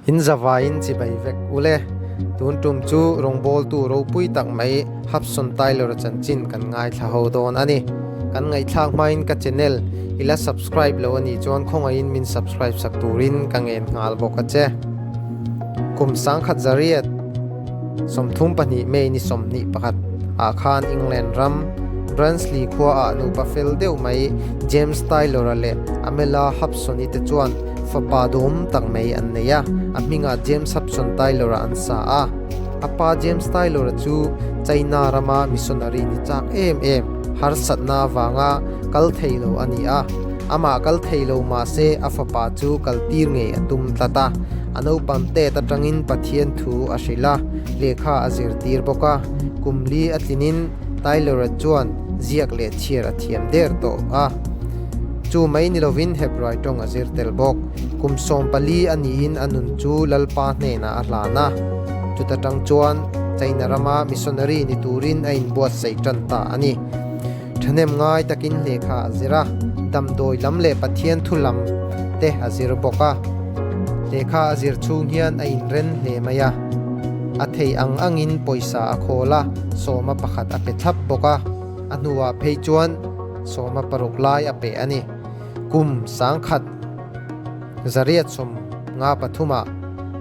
In zavaiin chibai vek ule. Tun tum chu rawngbawltu ropui tak mai Hudson Taylor-a chanchin kan ngaithla ho dawn a ni. Kan ngaihthlak hmain ka channel i la subscribe lo a nih chuan khawngaihin min subscribe sak turin ka ngen nghal bawk a che. Kum sangkhat zariat 32 May ni 21 ah khan England ram Brunsley khua ah nupa fel deuh mai James Taylor-a leh Amela Hudson-i te chuan Fapa duhawm tak mai an nei a, a hmingah James Hudson Taylor-a an sa a. A pa James Taylor-a chu China rama missionary ni chak em em, harsatna avanga kal thei lo a ni a. Amah kal thei lo mah se a fapa chu kal tir ngei a tum tlat a. A naupang tet atangin Pathian thu a hrilh a, lehkha a zirtir bawk a. Kum li a tlinin Taylor-a chuan ziak leh chhiar a thiam der tawh a. Chu mai ni lovin Hebrai tawng a zir tel bawk. Kum 14 a niin a nun chu Lalpa hnenah a hlan a. Chuta tang chuan China rama missionary ni turin a inbuatsaih tan ta a ni. Thahnem ngai takin lehkha a zir a, damdawi lam leh Pathian thu lam te a zir bawk a. Lehkha a zir chhung hian a inren hle mai a. A thei ang angin pawisa a khawl a, sawma pakhat a pe thlap bawk a. A hnuah phei chuan 16 lai a pe a ni. Kum sangkhat zariat 53 ah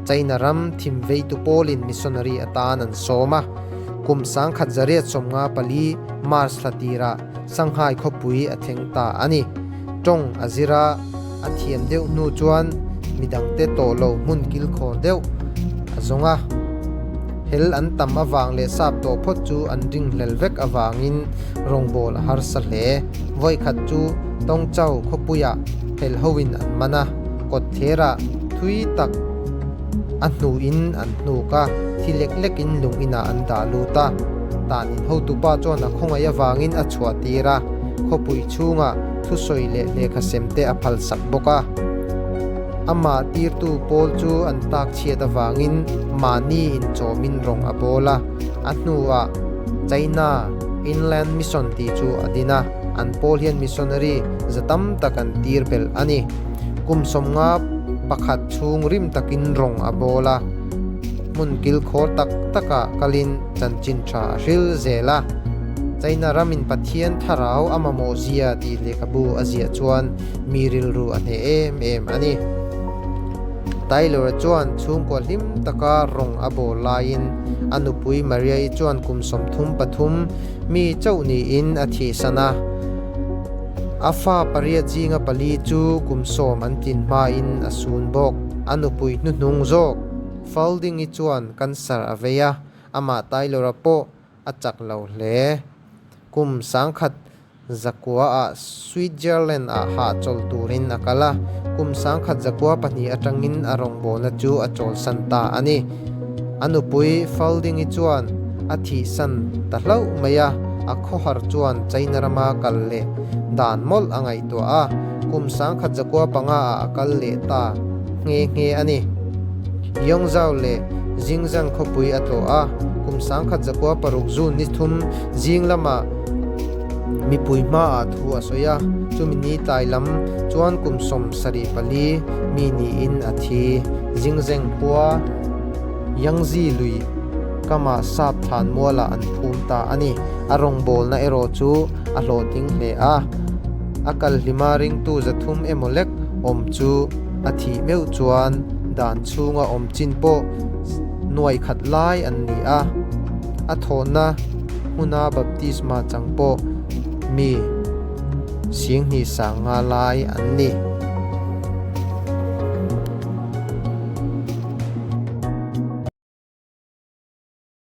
China ram thim veitu pawlin missionary atan an sawm a. Kum 1954 March thla tirah Shanghai khawpui a thleng ta a ni. Tawng a zir a, a thiam deuh hnu chuan midangte tawh lo hmun kilkhawr deuh a zawng a. Hel an tam avang leh sap tawh phawt chu an ringhlel vek avangin rawngbâwl a harsa hle. Vawikhat chu Tawngchau khawpuiah hel hoin an man a, kawt therah thui tak a hnuhin an hnuk a, thi lek lekin lung inah an dah lut a. Tanin hotupa chuan a khawngaih avangin a chhuah tir a, khawpui chhungah thusawi leh lehkha semte a phalsak bawk a. Amah tirtu pawl chu an tak chhiat avangin mahni inchawmin rawng a bawl a, a hnuah China Inland Mission tih chu a din a, an pawl hian missionary za tam tak an tir belh a ni. Kum 51 chhung rim takin rawng a bawl a, hmun kilkhawr tak takah kalin chanchin tha a hril zel a. China ramin Pathian thlarau a mamawh zia tih lehkhabu a ziah chuan mi rilru a hneh em em a ni. Taylor-a chuan chhungkua hlim taka rawng a bawl laiin a nupui Maria-i chuan kum 33 mi chauh niin a thihsan a. A fa pariat zinga pali chu kum 10 an tlin hmain a sun bawk. A nupui hnuhnung zawk Foulding-i chuan cancer a vei a, amah Taylor-a pawh a chak lo hle. Kum 1000 Zakua ah Switzerland ah hahchawl turin a kal a, kum 1902 atangin a rawngbawlna chu a chawlsan ta a ni. A nupui Foulding-i chuan a thihsan ta hlauh mai a, a khawhar chuan China rama kal leh dan mawlh a ngaihtuah a, kum 1905 ah a kal leh ta nghe nghe a ni. Yongzhou leh Xinjiang khawpui a tlawh a, kum 1906 June ni thum zing lamah Mipui hmaah thu a sawi a, chumi ni tlai lam chuan kum 74 mi niin a thi. Zingzeng khua Yangtze lui kamah sap thlan mualah an phum ta a ni. A rawngbawlna erawh chu a hlawhtling hle a, a kalhlima ringtu 300 emaw lek awm chu a thih meuh chuan dan chhunga awm chin pawh nuai khat lai an ni a, a thawhna Hmuna baptisma chang pawh mi 25,000 lai an ni.